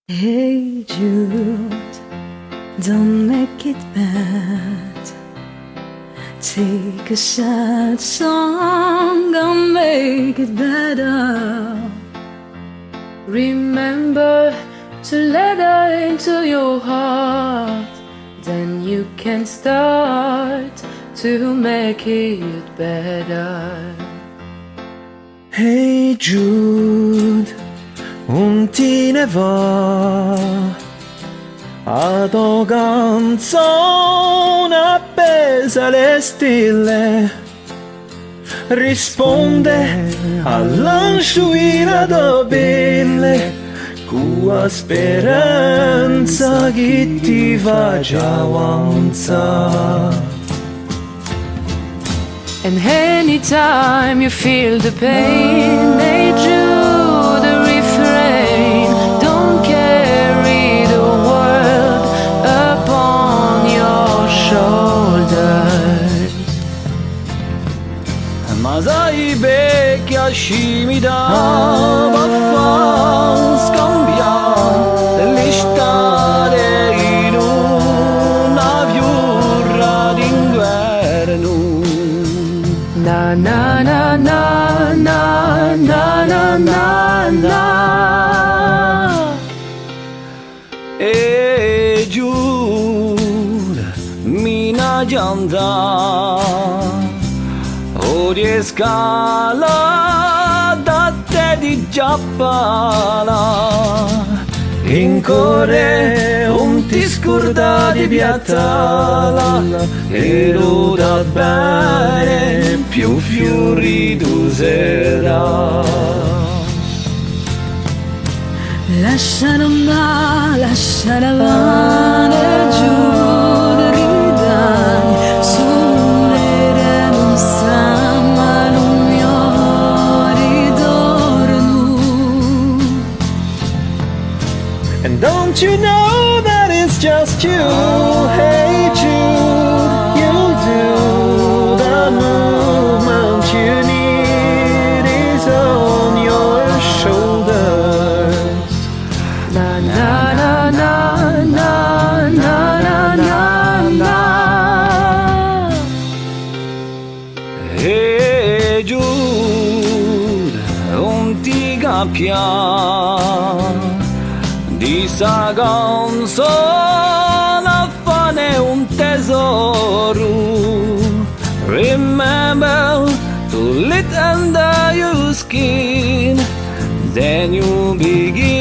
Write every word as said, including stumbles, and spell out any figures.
Hey Jude, don't make it bad. Take a sad song and make it better. Remember to let her into your heart, then you can start to make it better. Hey Jude, ùn ti ne fà, a to canzona pesa le stelle, risponde à l'ansciu di la to pelle, cù a speranza chì ti faci avanzà. And anytime you feel the pain, hey Jude, the refrain, don't carry the world upon your shoulders. Ma sai perchè a scimità v'hà fattu scambià l'estate in una fiura d'invernu. Na, na, na. È Giuda, mi n'hà chjantatu, o di scala da tè di chjappala, in core ùn ti scurdà di piattala, è tuttu bè, più fiuritu serà. Lascialu andà, lascialu andà, Giuda, ridani, suleremu inseme à u mio ritornu. And don't you know that it's just you? Hey Jude, you do the movement you need is on your shoulders. Na, na, na. È Giuda, ùn ti cappià, di sta canzona fane un tesoru. Remember to let under your skin, then you begin